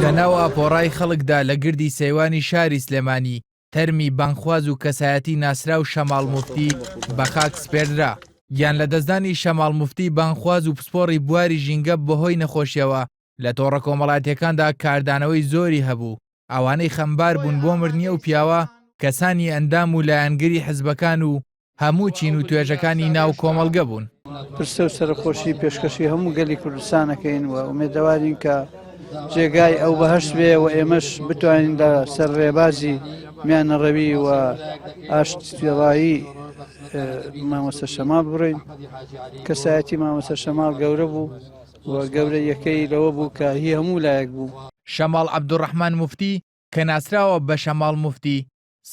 لەناو ئاپۆڕای خەڵکدا لە گردی سەیوانی شاری سلێمانی، تەرمی بانگخواز و کەسایەتی ناسراو شەماڵ موفتی بە خاک سپێردرا. گیانلەدەستدانی شەماڵ موفتی بانگخواز و پسپۆڕی بواری ژینگە بەهۆی نەخۆشیەوە لە تۆڕە کۆمەڵایەتیەکاندا کاردانەوەی زۆری هەبوو، ئەوانەی خەمبار بوون بۆ مردنی ئەو پیاوە کەسانی ئەندام و لایەنگری حزبەکان و هەموو چین و توێژەکانی ناو کۆمەڵگە بوون. پرسە و سەرەخۆشی پێشکەشی هەموو گەلی کوردستان ئەکەین و ئومێدەوارین کە جێگای ئەو بەهەشت بێ و ئێمەش بتوانین لە سەر ڕێبازی میانەڕەوی و ئاشتیڕایی مامۆستا شەماڵ بڕۆین. کەسایەتی مامۆستا شەماڵ گەورە بوو و گەورەیەکەی لەوە بوو کە هی هەموو لایەک بوو. شەماڵ عەبدولڕەحمان موفتی کە ناسراوە بە شەماڵ موفتی،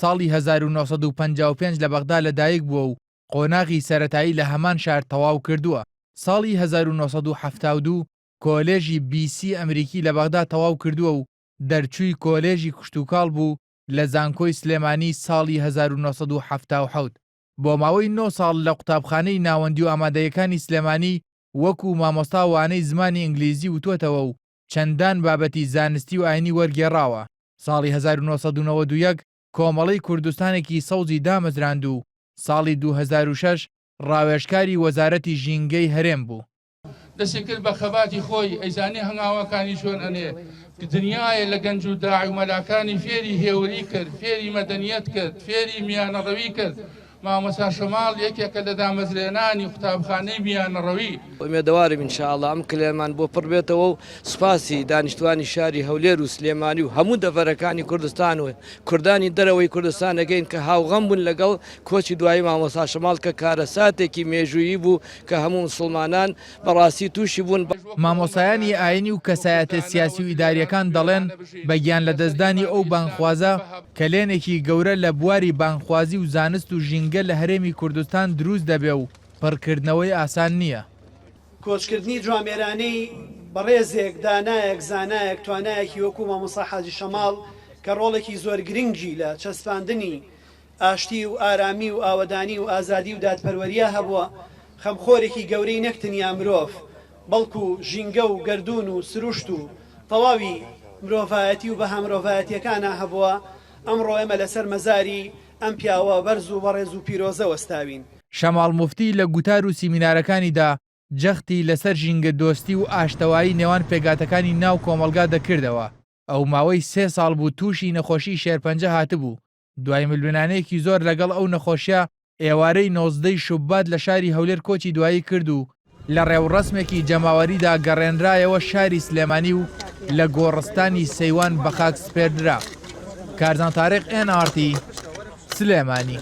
ساڵی 1955 لە بەغدا لەدایک بووە و قۆناغی سەرەتایی لە هەمان شار تەواو کردووە. ساڵی 1972 کۆلێژی بی سی ئەمریکی لە بەغدا تەواو کردووە و دەرچووی کۆلێژی کشتوکاڵ بوو لە زانکۆی سلێمانی ساڵی 1977. بۆ ماوەی نۆ ساڵ لە قوتابخانەی ناوەندی و ئامادەیەکانی سلێمانی وەکو مامۆستا وانەی زمانی ئینگلیزی وتووەتەوە و چەندان بابەتی زانستی و ئاینی وەرگێڕاوە. ساڵی 1991 کۆمەڵەی کوردستانێکی سەوزی دامەزراند و ساڵی 2006 ڕاوێژکاری وەزارەتی ژینگەی هەرێم بوو. دەستی کرد بە خەباتی خۆی، ئەیزانی هەنگاوەکانی چۆن ئەنێ، دنیایە لە گەنج و داعی و مەلاکانی فێری هێوری کرد، فێری مەدەنیەت کرد، فێری میانەڕەوی کرد، مامۆستا شەماڵ یەکێکە لە دامەزرێنانی قوتابخانەی میانەڕەوی. ئومێدەوارم ان شاء اللە ئەم کلێنمان بۆ پڕ بێتەوە و سوپاسی دانیشتوانی شاری هەولێر و سلێمانی و هەموو دەڤەرەکانی کوردستان و کوردانی دەرەوەی کوردستان ئەکەین کە هاوغەم بوون لەگەڵ کۆچی دوایی مامۆستا شەماڵ کە کارەساتێکی مێژوویی بوو کە هەموو موسڵمانان بەڕاستی تووشی بوون. مامۆستایانی ئاینی و کەسایەتە سیاسی و ئیدارییەکان دەڵێن بە گیانلەدەستدانی ئەو بانگخوازە کەلێنێکی گەورە لە بواری بانگخوازی و زانست و ژینگە لە هەرێمی کوردستان دروست دەبێ و پڕکردنەوەی ئاسان نییە. کۆچکردنی جوامێرانەی بەڕێزێک، دانایەک، زانایەک، توانایەکی وەکوو مامۆستا حاجی شەماڵ کە ڕۆڵێکی زۆر گرنگی لە چەسپاندنی ئاشتی و ئارامی و ئاوەدانی و ئازادی و دادپەروەرییا هەبووە، خەمخۆرێکی گەورەی نەک تنیا مرۆڤ، بەڵکو ژینگە و گەردوون و سروشت و تەواوی مرۆڤایەتی و بەها مرۆڤایەتییەکانا هەبووە، ئەمڕۆ ئێمە لەسەر مەزاری ئەم پیاوە بەرز و بەڕێز و پیرۆزە وەستاوین. شەماڵ موفتی لە گوتار و سیمینارەکانیدا جەختی لەسەر ژینگەدۆستی و ئاشتەوایی نێوان پێکهاتەکانی ناو کۆمەڵگا دەکردەوە، ئەو ماوەی سێ ساڵ بوو تووشی نەخۆشیی شێرپەنجە هاتبوو، دوای ململانێیەکی زۆر لەگەڵ ئەو نەخۆشیە ئێوارەی 19 ی شوبات لە شاری هەولێر کۆچی دوایی کرد و لە ڕێوڕەسمێکی جەماوەریدا گەڕێنرایەوە شاری سلێمانی و لە گۆڕستانی سەیوان بەخاک سپێردرا. کارزان تاریق، ئێن ئاڕ تی، سلێمانی.